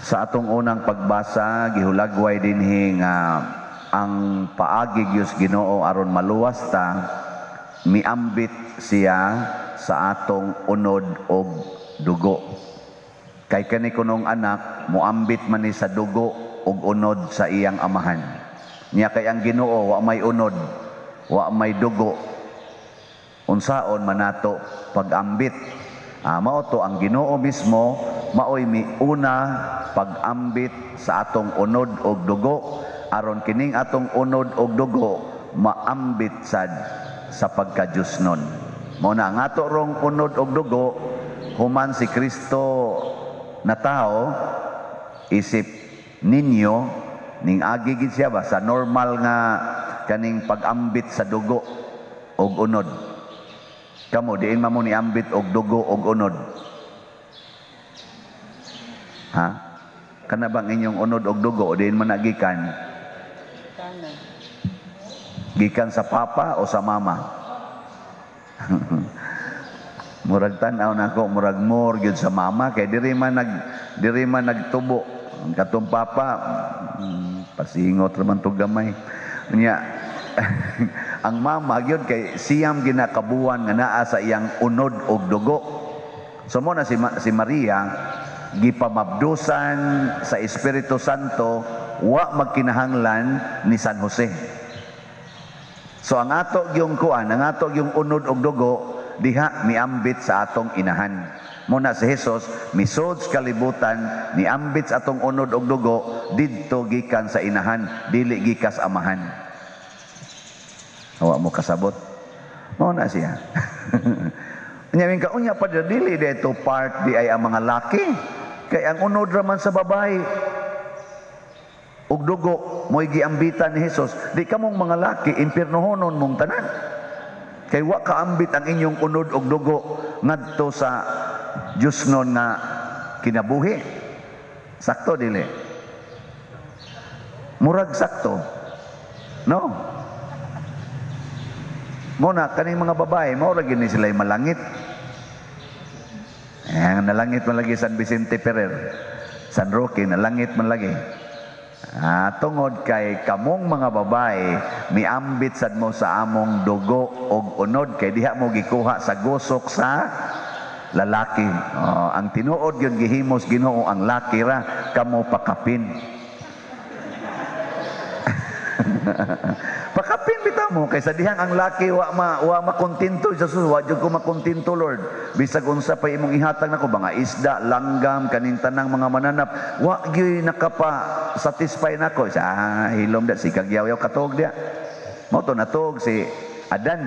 Sa atong unang pagbasa, gihulagway dinhi nga ang paagi gyud Ginoo aron maluwas ta, miambit siya sa atong unod og dugo. Kay kani kunong anak moambit man ni sa dugo og unod sa iyang amahan. Nya kay ang Ginoo wa may unod, wa may dugo. Unsaon man nato pag-ambit? Mao to ang Ginoo mismo maoy miuna pag-ambit sa atong unod og dugo aron kining atong unod og dugo maambit sad sa pagka-Diyosnon. Mao na ang ato rong unod og dugo, human si Kristo na tao isip ninyo, ning agi gid siya ba sa normal nga kaning pag-ambit sa dugo og unod. Kamo, diin man mo niambit og dugo og unod? Ha? Kana bang inyong unod og dugo diin man nagikan? Kanan. Gikan sa papa o sa mama? Murag tan-aw nako, murag more gyud sa mama kay diri man nagtubo. Ang katong papa, pasingot ra man to gamay. Nya ang mama gyud kay siyam ginakabuan nga naa sa iyang unod og dugo. So mo na si Maria gipamabdusan sa Espiritu Santo, wa magkinahanglan ni San Jose. So ang ato gyung kuan, ang ato gyung unod og dugo diha miambit sa atong inahan. Muna si Jesus misod sa kalibutan, niambit sa atong unod og dugo didto gikan sa inahan, dili gikas amahan. Wa mo kasabot. Mao na siya. Unya ka unya pa dili dito part di ay ang mga laki. Kay ang unod ra man sa babae ug dugo mo'y giambitan ni Jesus. Di kamong mga laki impiernohonon mong tanan. Kay wa kaambit ang inyong unod og dugo ngadto sa Diyosnon nga kinabuhi. Sakto dili? Murag sakto. No? Muna kaning mga babae mao ra gini sila malangit. Eh, nalangit man lagi San Vicente Ferrer. San Roque nalangit man lagi. Tungod kay kamong mga babae miambit sad mo sa among dugo og unod kay diha mo gikuha sa gusok sa lalaki. Oh, ang tinuod yun gihimos Ginoo ang laki ra, kamo pakapin. Pakapin bitaw mo kay sa dihang ang laki wa makontento sa sus, wa jud ko makontento, Lord. Bisag unsa pa imong ihatag nako, mga isda, langgam, kaning tanang mga mananap, wa gyud nakapa satisfy nako. Sa hilom da si kagyaw-yaw katog dia. Mao to natog si Adan,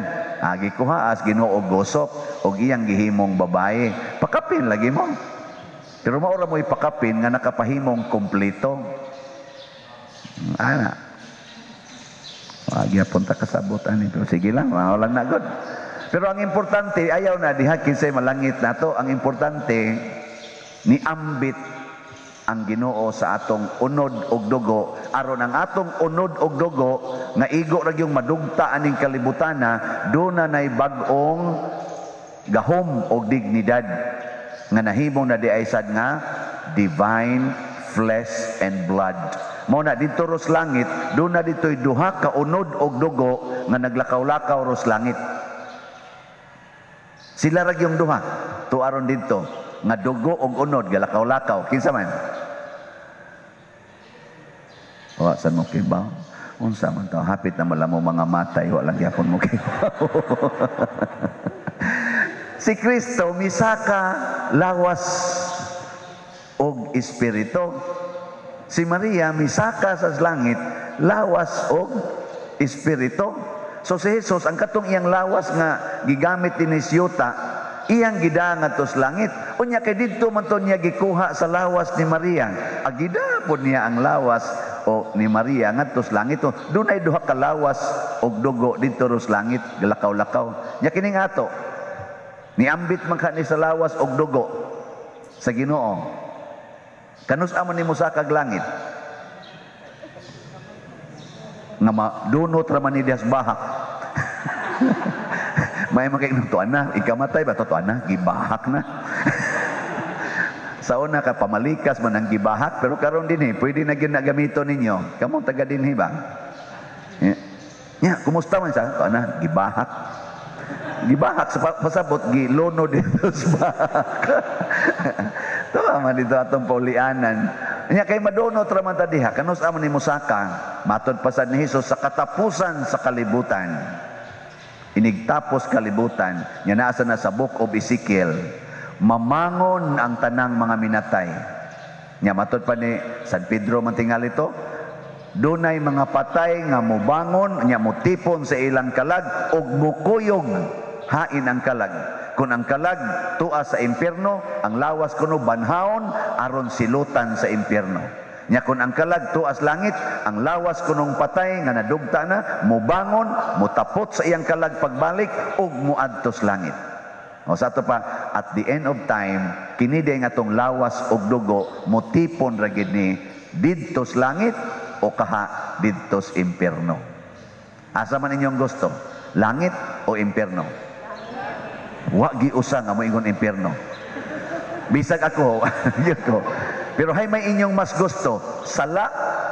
gikuha as Ginoo gosok og iyang gihimong babae. Pakapin lagi mo. Pero mao ra mo ipakapin nga nakapahimong kompleto. Ana. Wag gyapon ta kasabot ani, pero sige lang, mao lang na gud. Pero ang importante, ayaw na diha kinsay malangit nato, ang importante niambit ang Ginoo sa atong unod og dugo aron ang atong unod og dugo nga igo ra gyung madugta aning kalibutana, duna nay bag-ong gahom og dignidad nga nahimo na di ay sad nga divine flesh and blood. Mao na didto ros langit, duna dito'y duha ka unod og dugo nga naglakaw-lakaw ros langit. Sila ra gyung duha tuaron didto nga dugo og unod galakaw-lakaw. Kinsa man? Wa san mo kibaw? Unsa man to? Hapit na malamo mga matay, wa lang gyapon mo kibaw. Si Kristo misaka lawas og espiritu. Si Maria misaka sa langit lawas og espiritu. So si Jesus, ang katong iyang lawas nga gigamit ni siyuta, iyang gida ngadto sa langit. Unya kay didto man to niya gikuha sa lawas ni Maria. Agida pod niya ang lawas o ni Maria ngadto sa langit. Dunay duha ka lawas og dugo didto ros langit, galakaw-lakaw. Nya kining ato niambit man ka ni sa lawas og dugo sa Ginoo. Kanus man nimo sakag langit? Nga madunot ra man ni dihas bahak. May makainom to na, ikamatay ba to na, gibahak na. Sa una ka pamalikas man ang gibahak, pero karon dinhi pwede na gyud na gamiton ninyo. Kamong taga dinhi ba? Ya, kumusta man sa ana gibahak. Gibahak sa pasabot gilono dito sa bahak. Tuwa man dito atong paulianan. Nya kay madunot ra man ta diha, kanus man ni mosaka, matod pa sad ni Hesus sa katapusan sa kalibutan. Inigtapos kalibutan, nya naa sa na sa Book of Ezekiel, mamangon ang tanang mga minatay. Nya matod pa ni San Pedro man tingali to, dunay mga patay nga mobangon, nya motipon sa ilang kalag ug mukuyog hain ang kalag. Kung ang kalag tua sa impyerno, ang lawas kuno banhaon aron silutan sa impyerno. Nya kung ang kalag tuas langit, ang lawas kunong patay nga nadugta na, mobangon, motapot sa iyang kalag pagbalik ug moadtos langit. O sa ato pa, at the end of time, kini day nga atong lawas ug dugo motipon ra gid ni didtos langit o kaha didtos impyerno. Asa man inyong gusto? Langit o impyerno? Wa gi usa nga moingon impyerno. Bisag ako, yun ko. Pero hay may inyong mas gusto, sala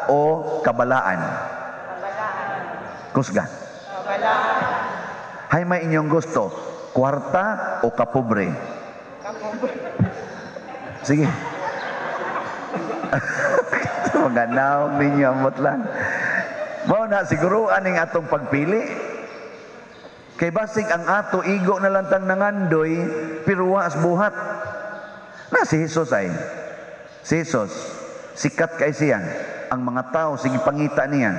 o kabalaan? Kabalaan. Kusga. Kabalaan. Hay may inyong gusto, kwarta o kapobre? Kapobre. Sige. Mga naong ninyo, amot lang. Mao na, siguro aning atong pagpili. Kay basig ang ato, igo na lang tang nangandoy, pero waas buhat. Na si Jesus ay. Si Jesus, sikat kay siya. Ang mga tao, sige pangita niya.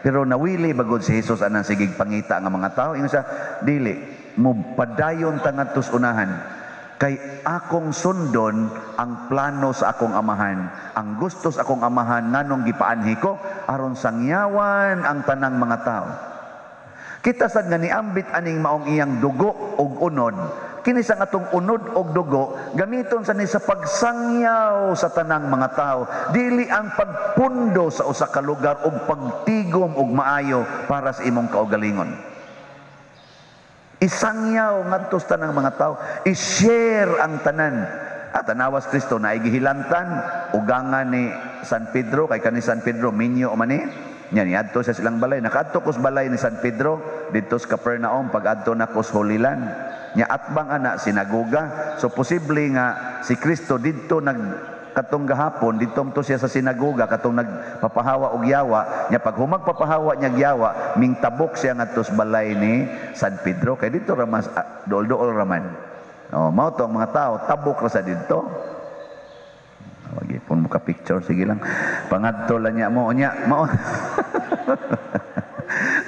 Pero nawili bagod si Jesus anang sige pangita nga mga tao. Ingon siya, dili, mupadayon ta ngadtos unahan. Kay akong sundon ang plano sa akong amahan. Ang gusto sa akong amahan nganong gipaanhi ko aron sangyawan ang tanang mga tao. Kita sad nga niambit aning maong iyang dugo ug unod. Kini sa atong unod og dugo gamiton sa ni sa pagsangyaw sa tanang mga tao. Dili ang pagpundo sa usa ka lugar og pagtigom og maayo para sa imong kaugalingon. Isangyaw ngadto sa tanang mga tao, i-share ang tanan. At tanawas Kristo na igihilantan ugangan ni San Pedro, kay kani San Pedro minyo man ni. Nya niadto sa silang balay, nakaadto kos balay ni San Pedro didto sa Capernaum pag-adto na kos Holy Land. Nya atbang ana sinagoga. So posible nga si Kristo didto nag katong gahapon didto to siya sa sinagoga katong nagpapahawa og yawa. Nya pag humag papahawa niya yawa, mingtabok siya ngadto sa balay ni San Pedro kay didto ra mas dool-dool ra man. Oh, mao to ang mga tao tabok ra sa didto. Wagi pun mo ka picture, sige lang. Pangadto lang niya mo nya mao.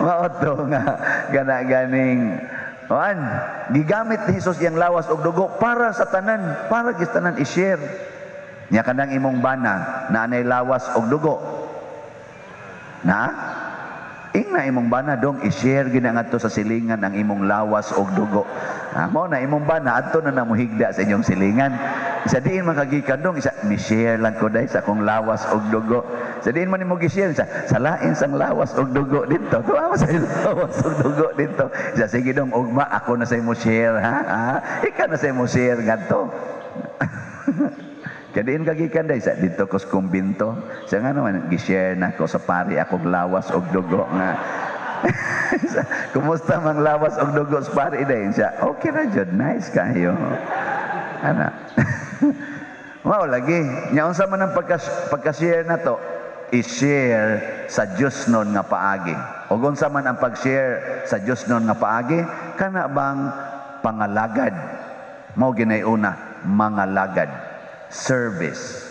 Mao to nga gana ganing Oan, gigamit ni Jesus iyang lawas og dugo para sa tanan, para gis tanan i-share. Nya kanang imong bana na anay lawas og dugo. Na? Ingna imong bana dong i-share gid ngadto sa silingan ang imong lawas og dugo. Ah, mao na imong bana adto na namuhigda sa inyong silingan. Isa diin man kagikan dong, isa mi-share lang ko dai sa akong lawas og dugo. Sa diin man nimo gi-share sa salain sang lawas og dugo didto. Tuwa sa lawas og dugo didto. Isa sige dong ugma ako na sa imo share ha. Ha? Ikaw na sa imo share ngadto. Kaya diin kagikan dai sa didto ko sa kumbinto. Sa nga naman gi-share na ko sa pari akong lawas og dugo nga. Kumusta mang lawas og dugo sa pari dai siya? Okay ra jud, nice kayo. Ana. Mao lagi, nya unsa man ang pagka-share na to? I-share sa Dios nun nga paagi. Og unsa man ang pag-share sa Dios nun nga paagi? Kana bang pangalagad? Mao ginay una, mangalagad. Service.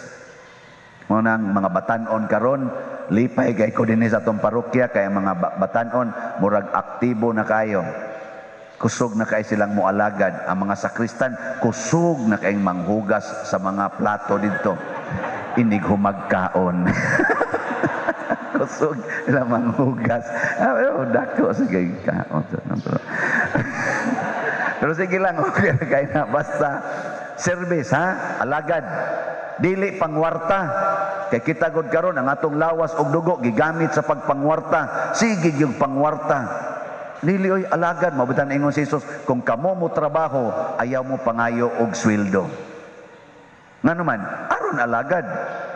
Mao nang mga batan-on karon, lipay kay ko dinhi sa atong parokya kay ang mga batan-on murag aktibo na kayo. Kusog na kay silang moalagad. Ang mga sakristan kusog na kayong manghugas sa mga plato didto. Inig humagkaon. Kusog sila manghugas. Ah, oh, dako sige kaon. Pero sige lang, okay na kayo na. Basta service ha, alagad. Dili pangwarta. Kay kita gud karon ang atong lawas og dugo gigamit sa pagpangwarta. Sige gyud pangwarta. Dili oy alagad, mabutan ingon si Jesus, kung kamo mo trabaho, ayaw mo pangayo og sweldo. Ngano man, aron alagad.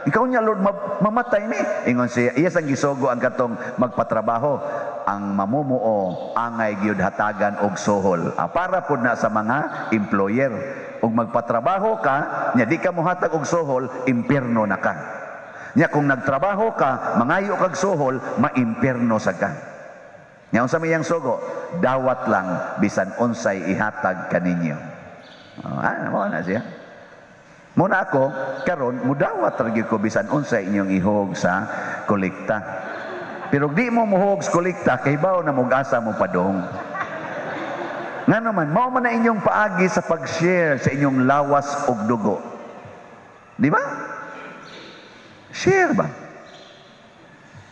Ikaw niya, Lord, mamatay ni. Ingon siya, iya sang gisugo ang katong magpatrabaho. Ang mamumuo, angay gyud hatagan og suhol. Para pud na sa mga employer. Ug magpatrabaho ka, nya di ka mohatag og suhol, impierno na ka. Nya kung nagtrabaho ka, mangayo kag suhol, maimpierno sa ka. Nya unsa may iyang sugo? Dawat lang bisan unsay ihatag kaninyo. Mo na siya. Muna ako, karon mudawat ra gyud ko bisan unsay inyong ihog sa kolekta. Pero di mo muhog sa kolekta, kay bawo na mug-asa mo padong. Ngano man, mao man na inyong paagi sa pag-share sa inyong lawas ug dugo. Di ba? Share ba?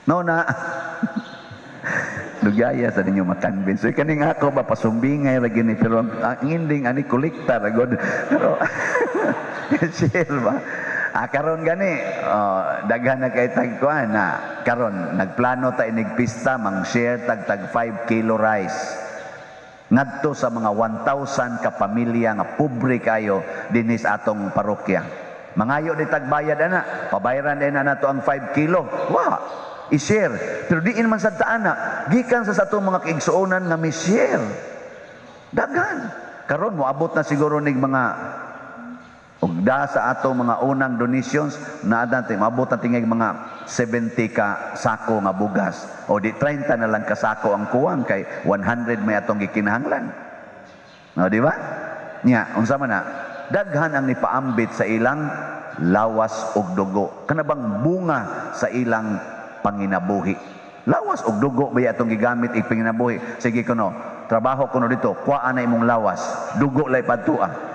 No na. Lugaya sa ninyo makanbin. So kaning ako ba pasumbingay ra gini pero ang ending ani kolekta ra god. Pero share ba? Karon gani, daghan na kay tagkuan na karon nagplano ta inig pista mang share tag tag 5 kilo rice ngadto sa mga 1,000 ka pamilya nga pobre kayo dinhi sa atong parokya. Mangayo di tagbayad ana, pabayaran din na nato ang 5 kilo. Wa, i-share. Pero diin man sad ta ana, gikan sa atong mga kaigsuonan nga mi share. Daghan. Karon moabot na siguro nig mga ugda sa ato mga unang donations na dati maabot na tingay mga 70 ka sako nga bugas o di 30 na lang ka sako ang kuwang kay 100 may atong gikinahanglan. No, di ba? Nya, unsa man na? Daghan ang nipaambit sa ilang lawas ug dugo. Kana bang bunga sa ilang panginabuhi. Lawas ug dugo ba atong gigamit ipanginabuhi? Sige kuno, trabaho kuno dito, kuhaan na imong lawas, dugo lay padtua.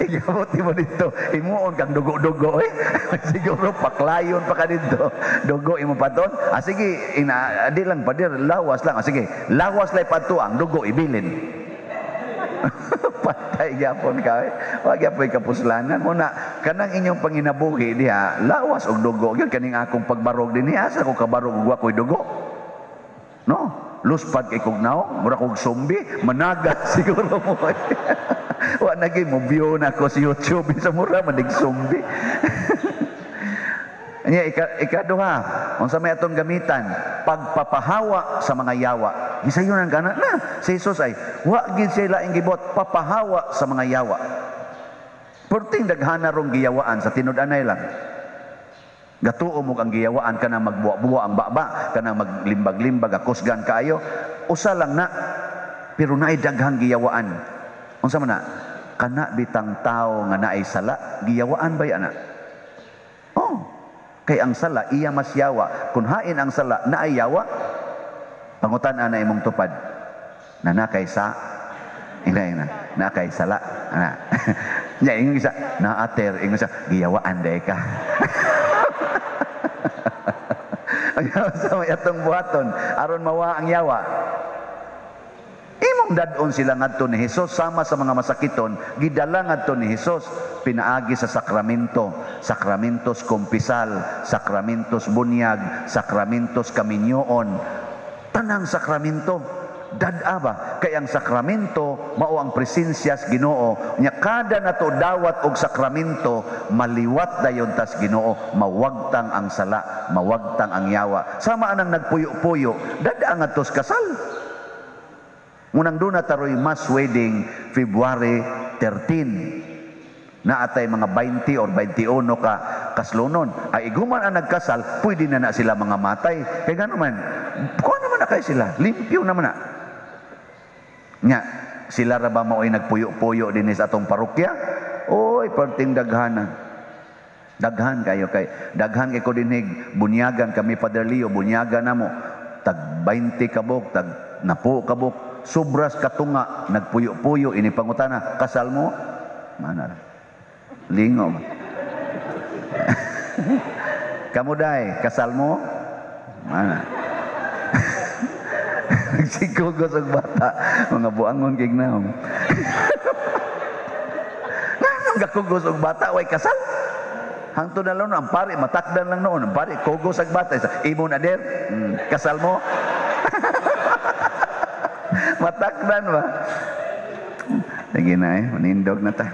Igabot mo dito, imuon kang dugo-dugo eh. Siguro paklayon pa ka dito. Dugo imo paton. Sige, ina di lang padir, lawas lang. Sige, lawas lay padtua, ang dugo ibilin. Patay gyapon ka eh. Wa gyapon kapuslanan mo na kanang inyong panginabuhi diha, lawas og dugo. Gyud kaning akong pagbarog dinhi, asa ko kabarog og wa koy dugo. No? Luspad kay kog naong, mura kog zombie, managat siguro mo. Wa na gyud mo view na ko sa YouTube sa mura manig zombie. Nya ikaduha, unsa may atong gamitan? Pagpapahawa sa mga yawa. Gisayon ang kana na si Jesus ay wa gid siya laing gibuhat, papahawa sa mga yawa. Perting daghana rong giyawaan sa tinud-anay lang. Gatuo mo ang giyawaan kanang magbuwa-buwa ang baba, kanang maglimbag-limbag akusgan kaayo. Usa lang na, pero naay daghang giyawaan. Unsa man na? Kana bitang tao nga naay sala, giyawaan bay ana? Oh, kay ang sala iya mas yawa. Kun hain ang sala naay yawa, pangutan ana imong tupad. Na nakay sa ina nakay sala ana. Nya ingon isa naater, ingon sa giyawaan day ka. Ayaw sa may atong buhaton aron mawa ang yawa. Imong dad-on sila ngadto ni Hesus sama sa mga masakiton, gidala ngadto ni Hesus pinaagi sa sakramento, sakramentos kumpisal, sakramentos bunyag, sakramentos kaminyoon, tanang sakramento. Dad-a ba? Kay ang sakramento mao ang presensya sa Ginoo. Nya kada nato dawat og sakramento, maliwat dayon tas Ginoo, mawagtang ang sala, mawagtang ang yawa. Sama anang nagpuyo-puyo, dad-a ngadto sa kasal. Munang duna taroy mass wedding February 13. Naatay mga 20 or 21 ka kaslonon. Ay iguman ang nagkasal, pwede na na sila mga matay. Kay gano man, kuha naman na kayo sila, limpyo naman na. Nya, sila ra ba mao'y nagpuyo-puyo din sa atong parokya? Oy, perting daghanan. Daghan kayo kay daghan kay ko dinhig bunyagan kami Father Leo, bunyagan namo tag 20 kabok, tag 10 kabok, sobras katunga nagpuyo-puyo ini pangutana, kasal mo? Mana ra? Lingo. Kamu day, kasal mo? Mana? Nagsikugos og bata, mga buangon kay gnaong. Nganong gakugos og bata way kasal? Hangtod na lang ang pare matakdan lang noon, ang pare kugos og bata, imo na der, kasal mo? Matakdan ba? Sige na eh, manindog na ta.